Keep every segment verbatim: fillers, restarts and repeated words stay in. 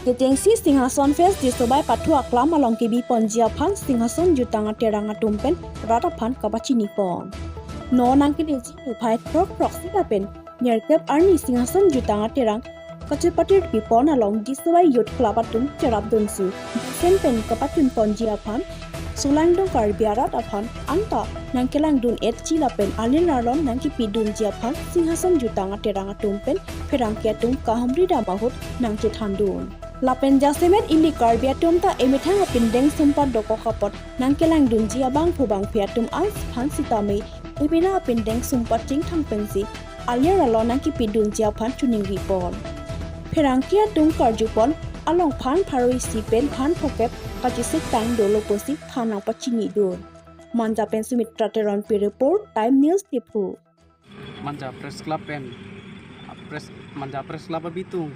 Ketengsi Singhason Fest Disobai pathu aklam along kebi ponji aphan Singhason Jutang Aterang atum pen rat aphan kapachini pon. Non nangkeleji niphai throk throksi lapen nerkep arni Singhason Jutang Aterang kachepatir pipon along Disobai Youth Club atum cherapdunsi jasen pen kapachun ponji aphan Solangdong Karbi arat aphan anta nangkelangdun etji lapen alir arlon nangkepidunji aphan Singhason Jutang Aterang atum pen pherangke atum kahumri dam ahut nangchethandun. Lapen jasemet ili Karbi atum ta emethang apindeng sumpot dokok apot nangkelangdunji abangphu bangphi atum aphan sitame emena apindeng sumpot chingthang pensi alir arlon nangkepidunji aphan choningri pon. Pherangke atum karju pon along phan pharo isi pen phan phokep kachesik tang dolo pusi than nangpachinidun. Manja pen Sumitra Teronpi report, Time News Diphu. Manja Press Club pen, Press, Manja Press Club abitung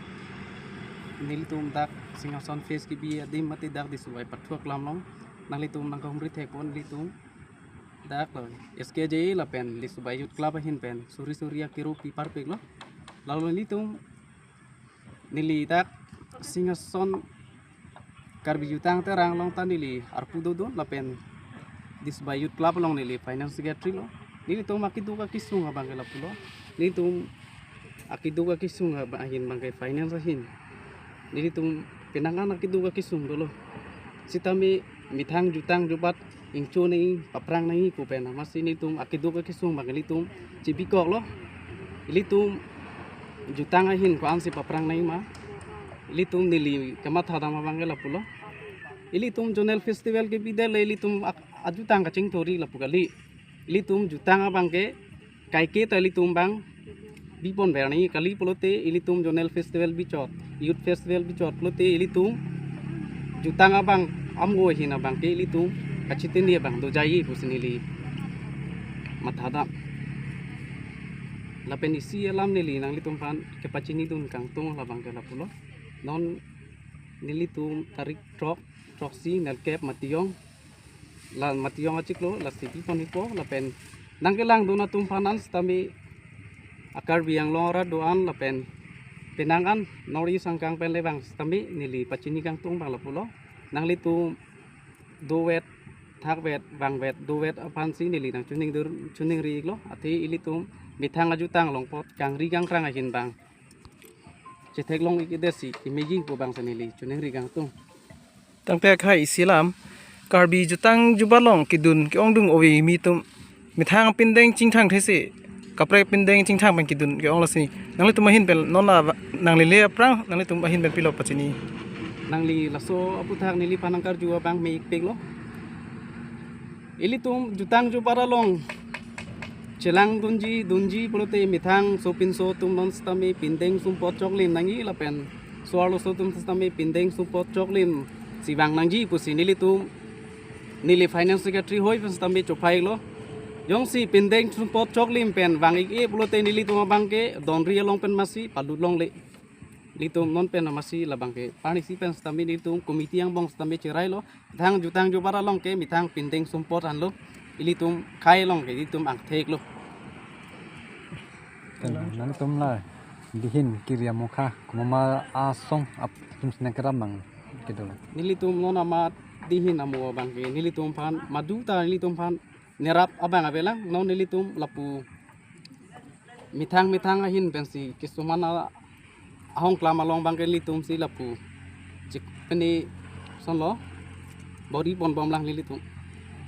nelitum dak Singhason Fest kebi adim mate dak Disobai pathu aklam along nanglitum nangkahumri thek pon nelitum dak lo S K J A lapen Disobai Youth Club ahin pen suri suri akiru pi parpik lo. Lalu nelitum neli dak Singhason Karbi Jutang Aterang along ta neli arpu dodun lapen Disobai Youth Club along neli finance secretary lo. Nelitum akeduk akesung abangke lapulo. Nelitum akeduk akesung abang ahin abangke finance ahin. Nelitum penang an akeduk akesung dolo. Sitame methang jutang jubat ingcho nangji, paprang nangji pu pen amatsi nelitum akeduk akesung abang nelitum chebikok lo. Ilitum jutang ahin ko-ansi paprang nangji ma, ilitum neli kamatha dam abangke lapulo. Ilitum zonal festival kebi det le ilitum ak-, ajutang kachingthurji lapu kali. Ilitum jutang abangke kaike ta ilitum abang bipon ber nangji kali pulote ilitum zonal festival bichot, youth festival bichot pulote ilitum jutang abang amo ahin abangke ilitum kachitini abang doji pusi neli matha dam. Lapen isi alam neli nanglitum aphan kepachinidun kangtung labangke lapulo. Non nelitum tarik throk, throksi nerkep Matijong, la Matijong achiklo lasi pipon ikpo lapen nangkelangdun atum aphan an sitame a Karbi Anglong arat do-an lapen penang an North East angkang pen le abang sitame neli pachini kangtung abang lapulo. Nanglitum dovet, thakvet, vangvet, dovet aphansi neli nangchoningdur, choningri iklo. Athe ilitum methang ajutang along apot kangri kangkrang ahin abang chetheklong ik-edetsi kemeji pu abangsi neli choningri kangtung. Tangte akhai isi alam, Karbi jutang jubat along kedun ke-ongdung ove kimi atum methang pindeng chingthang thesi, kaprek pindeng chingthang pen kedun ke-ong lasi. Nanglitum ahin pen non la nanglele aphrang, nanglitum ahin pen pilo pachini. Nangli laso aputhak neliphan nangkarju abang me ikpiklo. Ilitum jutang jubat along chelangdunji, dunji pulote methang sopinso atum non sitame pindeng sumpot choklim nangji lapen so-arloso atum sitame pindeng sumpot choklimsi vang nangji pusi nelitum, neli finance secretary hoi pen sitame chophai iklo. Jongsi pindeng sumpot choklim pen vang ik-e pulote nelitum abangke donri along pen amatsi palut longle. Ilitum non pen amatsi labangke parnisi pen sitame nelitum committee angbong sitame cherailo. Methang jutang jubat along ke methang pindeng sumpot anlo. Ilitum akhai along ke ilitum angtheklo. Kan nangtum la dihin kiri amokha komat ma asong ap tum sinang keram abang kedo. Nelitum non amat dihin amo abangke nelitum aphan madu ta nelitum aphan nerap abang avelang. Non nelitum lapu methang methang ahin pensi kisuman a-, ahongklam along abangke nelitumsi lapu chik pene sonlo bor-i ponbomlang nelitum.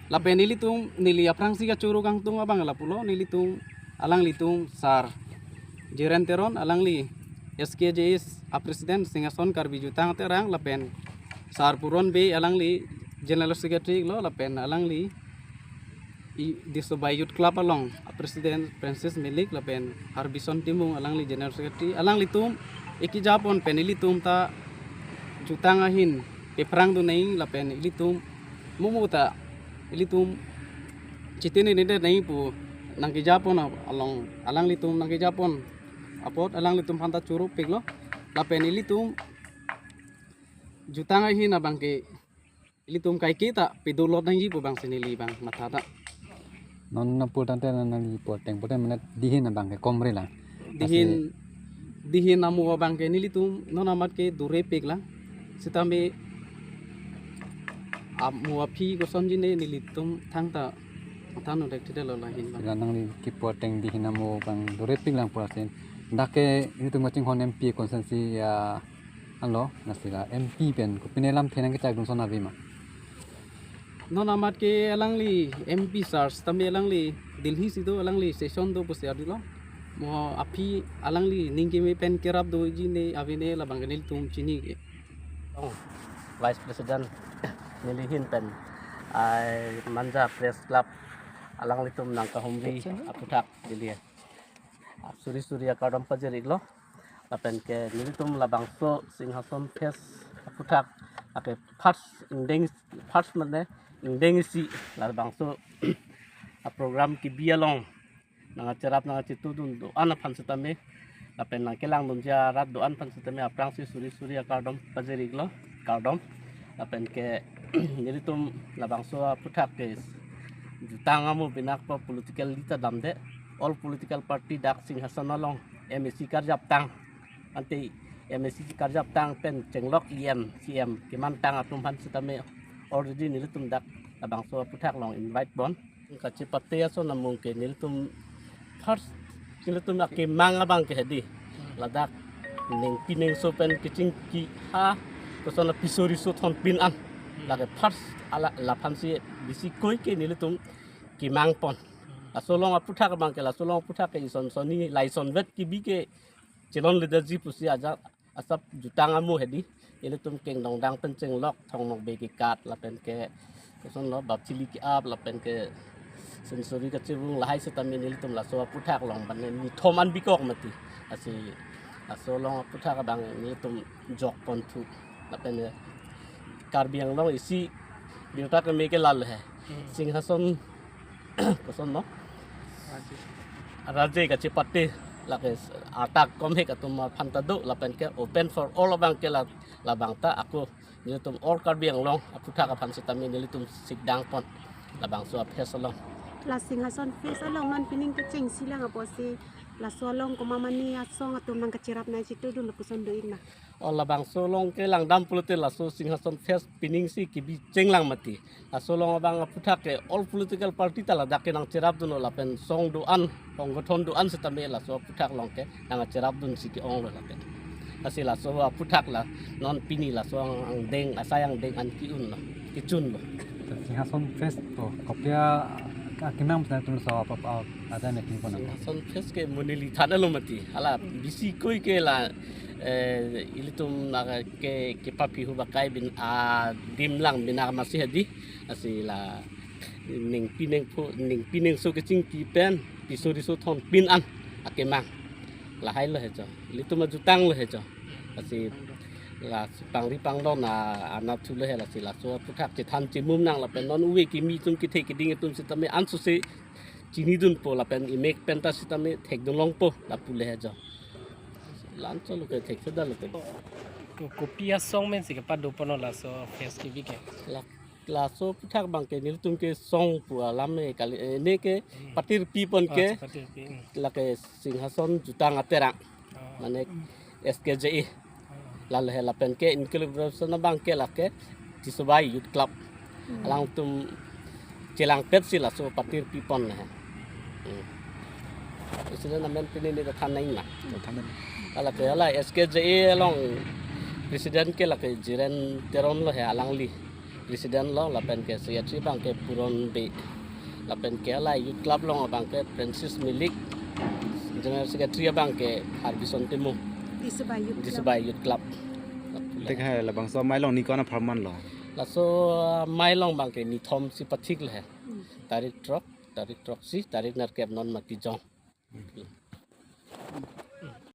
Lapen nelitum neli aphrangsi kachoro kangtung abang lapulo, nelitum alanglitum Sar Jiren Teron, alangli S K J S a president Singhason Karbi Jutang Aterang, lapen Sar Puron Bey, alangli general secretary lo, lapen alangli i Disobai Youth Club along a president Francis Milik lapen Harbison Timung alangli general secretary, alanglitum ikijapon pen ilitum ta jutang ahin peprang dun nangji lapen ilitum mumu ta ilitum chitini nede nangji pu nangkijapon along alanglitum nangkijapon apot alanglitum aphan ta choro piklo lapen ilitum jutang ahin abangke ilitum kaike ta pedolot nangji pu abangsi neli abang matha ta. Non napul tangte nangli pulotangte mane dihin abangke komri lang. Dihin, dihin amo abangke nelitum non amat ke dure pik lang. Sitame amo aphi kosonji ne nelitum thangta than-un thekthedetlo lahin abang. Sila nangli kipu ateng di hin amo abang dorepik lang pura sin. Dak ke itum kachinghon M P constituency, ah, alo, lasi la M P pen kopine lamthe nangkechak dun ason ave ma? Non amat ke alangli M P sir tame alangli Delhi si do, alangli session do pusi adilo. Mo aphi alangli ning keme pen kerap doji ne ave ne labang ke nelitum chinine. Oh, Vice President neli ahin pen ai Manja Press Club alanglitum nangkahumri aphuthak Delhi. Ah, suri suri akardom pajir-iklo. Lapen ke nelitum labangso Singhason Fest aphuthak ake first ingdeng, first mane ingdeng isi labangso a program kebi along nangkacherap nangkachetudun do-an aphan sitame lapen nangkelangdunji arat do-an aphan sitame aphrangsi suri suri akardom pajir-iklo, kardom. Lapen ke nelitum labangso aphuthak ke jutang amo binakpo, political leader damde, all political party dak Singhason along M A C karjaptang, ante M A C karjaptang pen chenglok E M, C M kemantang atum aphan sitame already nelitum dak labangso aphuthak along invite pon. Kachepate ason among ke nelitum first nelitum akemang abang ke hedi. Ladak ningpi ningso pen kechingki ha koson apiso riso thonpin an. Lake first ala laphansi bisi koi ke nelitum kemang pon. Laso along aphuthak abang ke, laso along aphuthak ke ison sonni lason vet kebi ke chelonledeji pusi ajat asap jutang amo hedi. Ilitum kengdongdang pen chenglok thongnokbe kekat lapen ke kosonlo bapchili ke-ap lapen ke sensori kachevung lahai sitame nelitum laso aphuthak along bane nithom an bikok mati. Lasi laso along aphuthak abang nelitum jok ponthu lapen ke Karbi Anglong isi birta keme ke lalo he. Hmm. Singhason kosonlo? Raje. Raje kachepate lake arta komhek atum aphanta do lapen ke open for all abang ke la, labangta ako nelitum all Karbi Anglong aphuthak aphan sitame nelitum sikdang pon labangso a-fest along. La Singhason Fest along non pining kechengsi lang apotsi laso along komat mane asong atum nangkacherap nangchetudun lapuson do-ik ma? O labangso along ke langdam pulote laso Singhason Fest piningsi kebi chenglang mati. Laso along abang aphuthak ke all political party ta ladak ke nangcherapdunlo lapen song do-an, songgothon do-an sitame laso aphuthak along ke nangcherapdunsi ke-onglo lapen. Lasi laso aphuthak la non pini laso ang, angdeng, asai angdeng an ke-unlo, kechunlo. Singhason Fest to kopi akemang pen tum so apa apa ada ne kin pon. Singhason Fest ke mo neli thanlo mati. Hala bisi koi ke la, eh, ilitum na ke, kepaphi hu bakai bin adim lang bin amatsi hedi. Lasi la ningpi ningphu, ningpi ningso kechingki pen piso riso thonpin an akemang. Lahailo he jo. Ilitum ajutanglo he jo. Lasi la pangri pangdon a, anat thulo he, lasi laso aphuthak chethan chemum nang lapen non ove kimi atum kethe keding atum sitame ansose chinidunpo lapen imek penta sitame thekdun longpo lapu le he jo. Lancho lo ke thekthedetlo ke. Ko-, kopi asong mensi kepado ponlo laso fest kebi ke? La, laso aphuthak abang ke nelitum ke song pu alam e kali, eh, ne ke Hmm. patirpi pon Oh, ke seperti itu. Hmm. Lake Singhason Jutang Aterang. Oh. Mane Hmm. S K J A. Oh. Lalo he lapen ke in collaboration abang ke lake Tisobai Youth Club. Hmm. Alangtum chelangpetsi laso patirpi pon he. Hmm. President amen pini ne than nang ma. Oh, than nang. Lake hala S K J A along president ke lake Jiren Teron lo he, alangli president lo, lapen ke secretary abang ke Puron Bey. Lapen ke hala Youth Club along abang ke Francis Milik, general secretary abang ke Harbison Timung. Tisobai Youth Club. Tisobai Youth Club. Tek hai labangso amei along ni ko-an apharman lo? Laso amei along abang ke nithomsi pathiklo he. Hmm. Tarik throk, tarik throksi, tarik nerkep non ma kejong. Hmm.